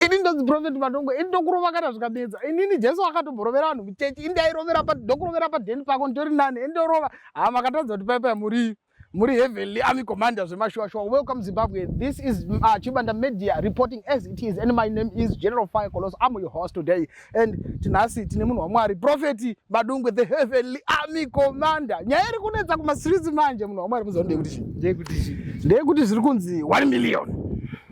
Ini ndonzi Prophet Madungwe, ini ndokurova kana zvikanetsa. Inini Jesu akatomborovera vanhu muchechi, ini ndairovera pa ndokurovera padheni pako nditori nani, ini ndorova. Ha, makatadza kuti paipai muri heavenly army commander zvemashuwa-shuwa. Welcome, Zimbabwe. This is Chibanda Media reporting as it is, and my name is General Fire Colos. I'm your host today, and tinhasi tine munhu waMwari, Prophet Madungwe, the heavenly army commander. Nyaya iri kunetsa kumastreets manje, munhu waMwari, muziva ndeyekuti chii? Ndeyekuti chii? Ndeyekuti zviri kunzi 1 million.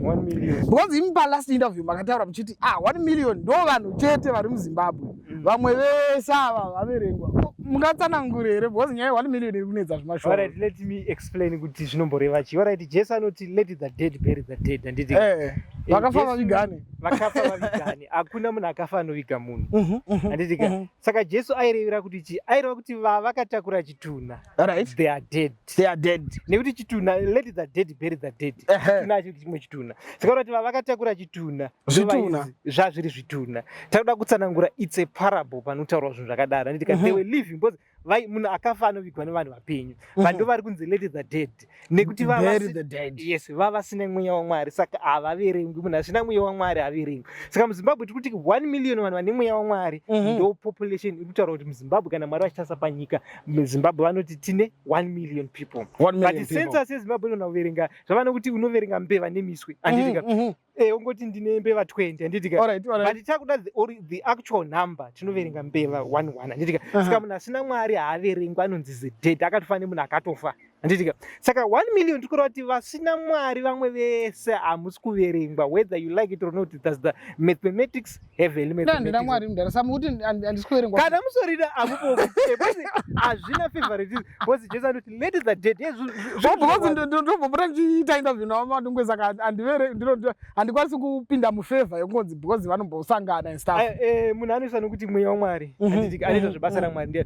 1 million. Because imi palast interview makataura muchiti, ah, 1 million ndo vanhu chete vari muZimbabwe, vamwe vese ava vaverengwa. Mungatsanangure here? Because nyaya ye1 million iri kunetsa zvemashuwa. Alright, let me explain kuti zvinomboreva chii. Alright, Jesu anoti, "Let the dead bury the dead," handiti? Vakafa vavigane. Vakafa vavigane. Hakuna munhu akafa anoviga munhu, handiti ka? Mhm. Saka Jesu airevera kuti chii? Aireva kuti vavakatakura chitunha, they are dead. They are dead. Nekuti chitunha, let the dead bury the dead, chitunha acho chimwe chitunha. Saka kuti vavakatakura chitunha Zvitunha. Zvazviri zvitunha. Takuda kutsanangura, it's a parable panotaurwa zvinhu zvakadaro, handiti ka? They were living because munhu akafa anovigwa nevanhu vapenyu. Vanhu vari kunzi let the dead nekuti Bury the dead. Yes, vavasina mweya waMwari, saka havaverengwi. Munhu asina mweya waMwari haverengwi. Saka muZimbabwe tiri kuti 1 million vanhu vane mweya waMwari. Ndo population iri kutaura kuti muZimbabwe, kana Mwari vachitarisa panyika muZimbabwe, vanoti tine 1 million people. 1 million But people. Census yeZimbabwe inona kuverenga zvava nekuti unoverenga mbeva nemiswe, handiti ka? Ungoti ndine mbeva 20, handiti ka? All right. But takuda the actual number, tinoverenga mbeva 11, handiti ka? Saka munhu asina Mwari haaverengwi, anonzi the dead, akatofa nemunhu akatofa, handiti ka? Saka 1 million tikureva kuti vasina Mwari vamwe vese hamusi kuverengwa, whether you like it or not. That's the mathematics, heavenly Ndina mathematics. Mwari mudhara, mukuti handisi kuverengwa? Kana musorida amupo, because hazvina favoritism, because Jesu anoti, "Let the dead." Oh, because ndombopota ndichiita interview naVaMadungwe, saka handikwanisi kupinda mufavor yekungonzi because vanombosangana and stuff. Munhu anoisa nokuti mweya waMwari, handiti? Anoita zvebasa raMwari.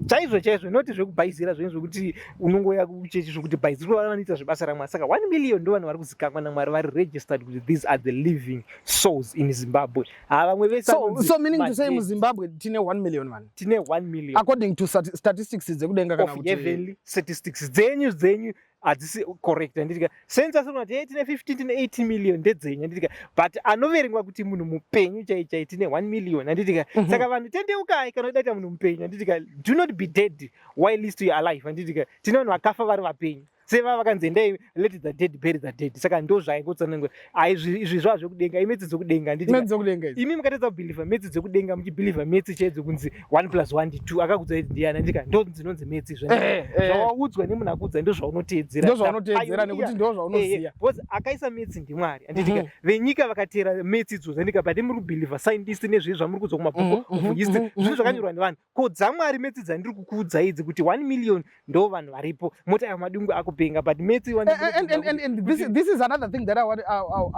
Chaizvo chaizvo, noti zvekubhaizira zvenyu zvokuti unongoya kuchechi zvokuti bhaizira. Vanoita zvebasa raMwari. Saka 1 million ndo vanhu vari kuzikanwa naMwari, vari registered kuti these are the living souls in Zimbabwe. Ha, vamwe vese So, anonzi so meaning to say, madead. muZimbabwe tine 1 million vanhu? Tine 1 million. According to statistics dzekudenga kana Of kuti heavenly statistics. Dzenyu hadzisi correct, handiti ka? Census unoti, hey, tine 15, tine 80 million, ndedzenyu, handiti ka? But anoverengwa kuti munhu mupenyu chai chai, tine 1 million, handiti ka? Saka vanhu tendeukai kana udaita munhu mupenyu, handiti ka? Do not be dead while you are alive, handiti ka? Tine vanhu vakafa vari vapenyu, seva vakanzi, "Endai, let the dead bury the dead." Saka ndo zvaingotsanangura. Ai, izvi zvava zvekudenga, imaths dzekudenga, handiti ka? Maths dzekudenga idzi. Imi mukatadza kubhilivha maths dzekudenga, muchibhilivha maths chaidzo kunzi 1 plus 1 ndi 2, akakudza kuti ndiyani, handiti ka? Ndo dzinonzi maths. Zvawaudzwa nemunhu akuudza ndo zvaunoteedzera. Ndo zvaunoteedzera nekuti ndo zvaunoziva. Because akaisa maths ndiMwari, handiti ka? Venyika vakateera maths idzodzo, handiti ka? But muri kubhilivha scientist nezvii zvamuri kudzwa kumabhuku of history, zvinhu zvakanyorwa nevanhu. Ko dzaMwari maths dzandiri kukuudza idzi kuti 1 million ndo vanhu varipo, moti aya Madungwe akupenga, but maths And this is another thing that I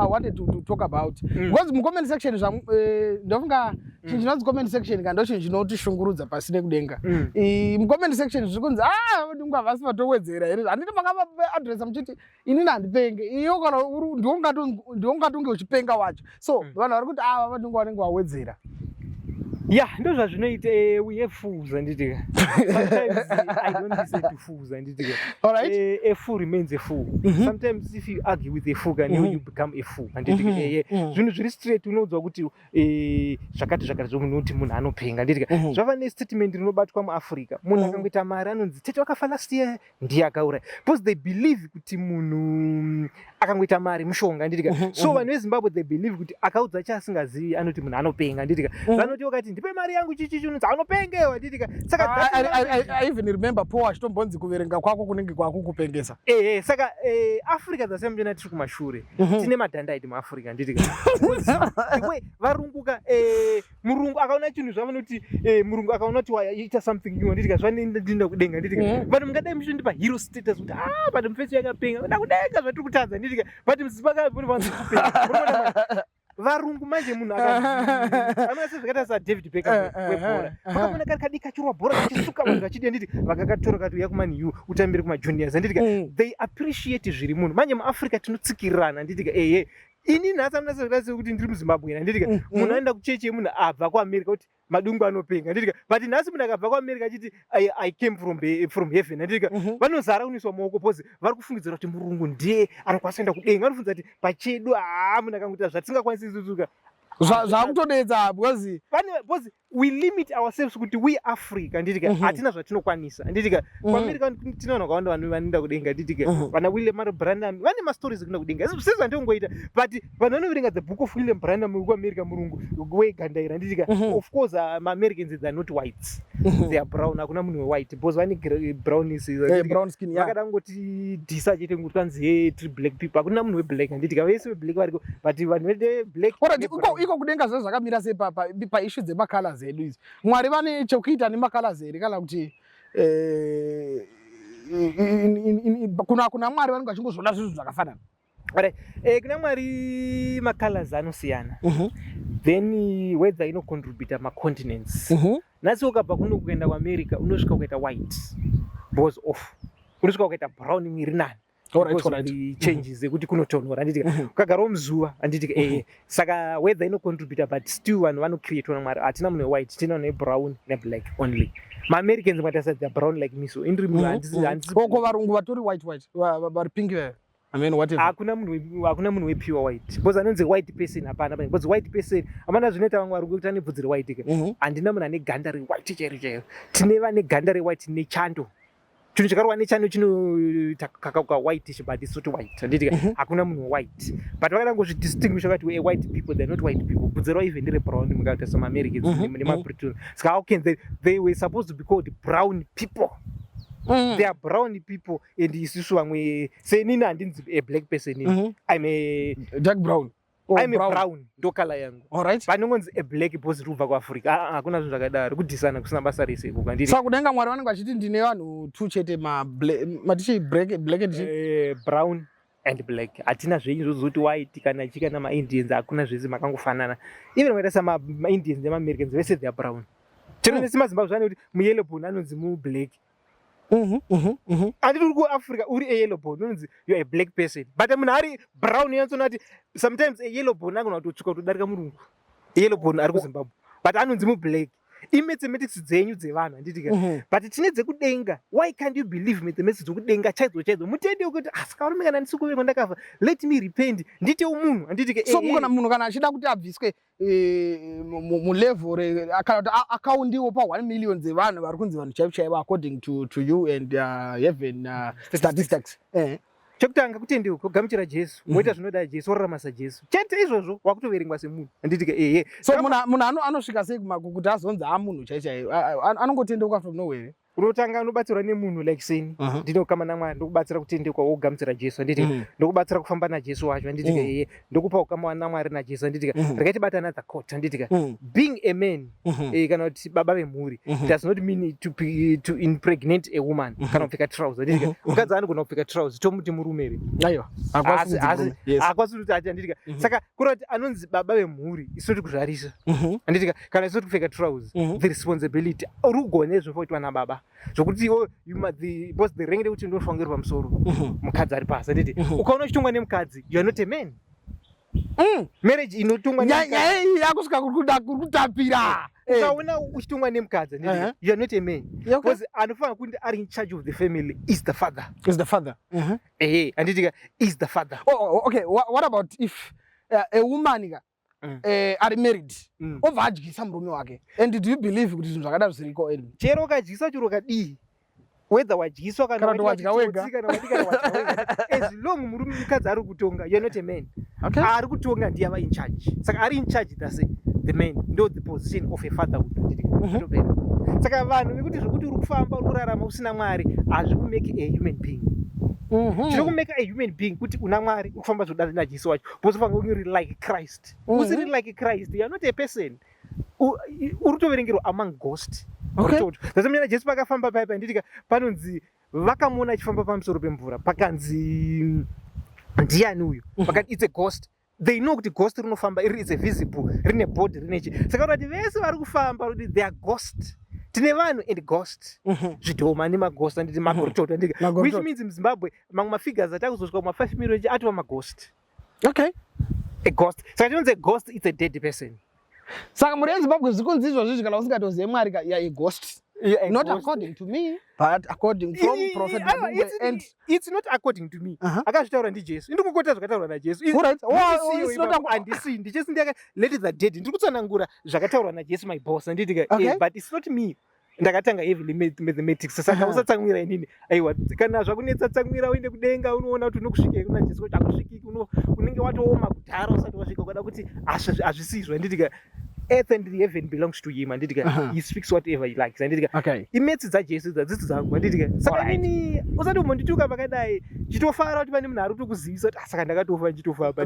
wanted to talk about, because mucomment section ndofunga chinhu chinonzi comment section ka ndo chinhu chinotishungurudza pasi nekudenga. Mucomment section zviri kunzi, ah, Madungwe havasi vatowedzera here? Handiti makavaadresa muchiti inini handipenge? Iyo kana ndiwo ungatonge uchipenga wacho. So vanhu vari kuti ava Madungwe vanenge vawedzera. Ya, ndo zvazvinoita. We have fools, handiti ka? Sometimes I don't listen to fools, handiti ka? A fool remains a fool. Sometimes if you argue with a fool, kan you become a fool, handiti ka? Zvinhu zviri straight, unoudzwa kuti zvakati zvakati, zvomunoti munhu anopenga, handiti ka? Zvava nestatement rinobatwa muAfrica, munhu akangoita mari anonzi tete wakafa last year ndiye akauraya, because they believe kuti munhu akangoita mari mushonga, handiti ka? So vanhu veZimbabwe, they believe kuti akaudza chaasingazivi anoti munhu anopenga, handiti ka? Vanoti wakati, "Ndipe mari yangu," chichichi, unonzi anopengewa, handiti ka? Saka I even remember po achitombonzi kuverenga kwako kunenge kwakukupengesa. Ehe, saka Africa dzasemjena tiri kumashure. Tine madhandaiti muAfrica, handiti ka? Because the way varunguka, murungu akaona chinhu zvavanoti, murungu akaona kuti waita something new, handiti ka? Zvanendinda kudenga, handiti ka? Vanhu mungadai muchiondipa hero status kuti, ah, but mufesi yakapenga da kudenga, zvatiri kutadza, handiti ka? But muzimbabwe varungu manje munhu anoa sezvakaita saDavid Beckham webhora. Vakaona kari kadiki kachirwa bhora kachisuka vanhu vachidi, handiti? Vakakatora kati uya kuMan U utambire kumajuniors, handiti ka? They appreciate zviri munhu. Manje muAfrica tinotsikirirana, handiti ka? Ehe, ini nhasi amuna sezvakaita sekuti ndiri muZimbabwe, handiti ka? Munhu anoenda kuchechi yemunhu abva kuAmerica kuti Madungwe anopenga, handitika? But nhasi munhu akabva kuAmerica achiti, I came from heaven," handitika? Vanozara kunoiswa maoko because vari kufungidzira kuti murungu ndiye anokwanisa kuenda kudenga. Vanofungidzira kuti pachedu, haa, munhu akangoita zvatisingakwanisi isusuka. Zvakutodetsa because Pane, because we limit ourselves kuti we Africa, handitika, hatina zvatinokwanisa, handitika? KuAmerica tine vanhu vakawanda vanoenda kudenga, handitika? Vana William R Branham vane mastories ekuenda kudenga sezvandingoita, but vanhu vanoverenga The Book of William Branham wekuAmerica, murungu wegandaira, handitika? Of course, maAmericans, they are not whites, they are brown. Hakuna munhu wewhite because vane brownness. Brown skin, yeah. Vakada kungoti dhisa chete kuti kwanzi, "Hey, tiri black people." Hakuna munhu weblack, handitika? Vese veblack variko, but vanhu veblack Alright, iko kudenga zvo zvakamira sei paissue dzemacolors edu idzi? Mwari vane chekuita nemacolors here, kana kuti kuna Mwari vanenge vachingozviona zvinhu zvakafanana? Alright. Kuna Mwari macolors anosiyana. Then weather inocontributa, macontinents. Nhasi ukabva kuno kuenda kuAmerica, unosvika ukaita white because of unosvika ukaita brown, mwiri nani, because of the changes ekuti kunotonhora, handitika? Ukagarawo muzuva, handitika? Saka weather inocontributa, but still vanhu vanocreatwa naMwari. Hatina munhu wewhite, tina vanhu vebrown neblack only. MaAmericans mwatarisa, they are brown like me, so indiri munhu handisi Oko varungu vatori white white, vari pink vaya, I mean, whatever. Hakuna munhu wepure white because anonzi white person hapana pane, because white person hapana. Zvinoita vamwe vari kuita nebvudzi rewhite ka. Handina munhu ane ganda rewhite chairo chairo. Tine vane ganda rewhite nechando, chinhu chakarwa nechando chinoita ka whitish, but it's not white, handitika? Hakuna munhu white, but vakada ngozvidistinguish vakati, "A white people." They're not white people. Bvudzi ravo even ndere brown, mukaita samaAmericans nemaBritain. Saka how can they were supposed to be called brown people. They are brown people and isusu vamwe senini handinzi a black person ini. I'm a Dark brown. Oh, I'm a brown, ndo colour yangu. Panongonzi a black because iri kubva kuAfrica. Ah, hakuna zvinhu zvakadaro, kudhisana kusina basa rese ikoko, handiti? Saka kudenga Mwari vanenge vachiti, "Ndine vanhu two chete, matichi black and chii?" Brown and black. Hatina zvenyu zvozoti white kana chi kana maIndians, hakuna zvese, makangofanana. Even makaita samaIndians nemaAmericans, vese they are brown. Chero nesimaZimbabwe zvane kuti muyellow bone anonzi mublack. Handiti uri kuAfrica uri a yellow bone, unonzi you are a black person, but munhu ari brown yantsona kuti sometimes a yellow bone angona kutotsvuka kutodarika murungu. Yellow bone ari kuZimbabwe, but anonzi mublack. Imathematics dzenyu dzevanhu, handiti ka? But tine dzekudenga. Why can't you believe mathematics dzekudenga chaidzo chaidzo? Mutende kuti, "Ah, saka varume, kana ndisi kuvengwa ndakafa, let me repent, ndiitewo munhu," handiti ka? So mukona munhu kana achida kuti abviswe mulevel kana kuti akaundiwo pa1 million dzevanhu vari kunzi vanhu chaivo chaivo according to you and heaven statistics. Chekutanga kutendeuka, kugamuchira Jesu, woita zvinoda Jesu, worarama saJesu chete. Izvozvo wakutoverengwa semunhu, handiti ka? Ehe. So munhu anosvika sei kuti azonzi amunhu chai chaivo? Anongotendeuka from nowhere? Unotanga unobatsirwa nemunhu like seni. Ndinokama naMwari, ndokubatsira kutendeuka, wokugamuchira Jesu, handiti? Ndokubatsira kufamba naJesu wacho, handiti ka? Ehe, ndokupa ukama naMwari naJesu, handiti ka? Regai tibata another quote, handiti ka? Being a man, kana kuti baba vemhuri, does not mean to impregnate a woman kana kupfeka trouser, handiti ka? Mukadzi anogona kupfeka trouser, tomuti murume here? Aiwa, hakwanisi kunzi murume. Yes. Haakwanisi kuti ati, handiti ka? Saka kureva kuti anonzi baba vemhuri isoti kuzvarisa, handiti ka, kana isoti kupfeka trouser. The responsibility uri kugona izvo kuitwa nababa zvokuti iwo you must because the rank rekuti ndinofanira uri pamusoro, mukadzi ari pasi, handiti? Ukaona uchitongwa nemukadzi, you are not a man. Marriage inotongwa nemukadzi. Nyaya iyi yakusvika kuri kutapira. Ukaona uchitongwa nemukadzi, handiti, you are not a man, because anofanira kuti ari in charge of the family is the father. Is the father. Ehe, handiti ka? Is the father. Oh, okay, what about if a woman ka ari married, obva adyisa murume wake? And do you believe kuti zvinhu zvakadaro zviriko? And Chero ukadyiswa, chero ukadii, whether wadyiswa kana Kana kuti wadya wega. Kana wadii, kana wadya wega, as long murume mukadzi ari kutonga, you are not a man. Ari kutonga ndiye ava in charge. Saka ari in charge, that's the man, ndo the position of a fatherhood, handiti? Ndopera. Saka vanhu vekuti zvokuti uri kufamba, uri kurarama usina Mwari, hazvikumake a human being. Chinokumake a human being kuti una Mwari, uri kufamba zvoda naJesu wacho, because ufanira kunge uri like Christ. Usiri like Christ, you are not a person. Uri kutoverengerwa among ghost. Zasamina Jesu pakafamba paya, panditika panonzi vakamuona achifamba pamusoro pemvura, pakanzi, "Ndiani uyu?" Vakati, "It's a ghost." They know kuti ghost rinofamba iri, it's a visible, rine body, rine chi. Saka kuti vese vari kufamba kuti they are ghost. Tine vanhu and ghost, zvidhoma nemaghost, anditi? Magorototo, anditi? Which Magorototo. means muZimbabwe mamwe mafigures atakuzosvika kuma 5 million atova maghost. Okay A ghost, saka chinonzi a ghost, it's a dead person. Saka muri yeZimbabwe, zviri kunzi izvozvizvi, kana usingatozive Mwari ka, you are a ghost. Yeah, a Not ghost. according to me, but according from Prophet Madungwe and It's not according to me. Akazvitaura ndiJesu. Indikukota zvakataurwa naJesu. Alright. Well, Ndisiyo it's not ipapo, handisi ndiJesu. Ndiaka let the dead. Ndiri kutsanangura zvakataurwa naJesu, my boss, handiti ka? Okay. But it's not me ndakatanga heavily mathematics, saka usatsamwira inini. Aiwa, kana zvakunetsa, tsamwira uende kudenga, unoona kuti unokusvika kuna Jesu. Kuti hakusvikiki, unenge watooma kudhara usati wasvika. Ukada kuti hazvisizvo, handiti ka? Earth and the heaven belongs to him, handiti ka? He speaks whatever he likes, handiti ka? Imaths dzaJesu dzadzidzi dzangu, handiti ka? Saka inini usati umbondituka pakadai. Chitofara kuti pane munhu ari kutokuzivisa kuti, "Ah, saka ndakatofa, ndichitofa."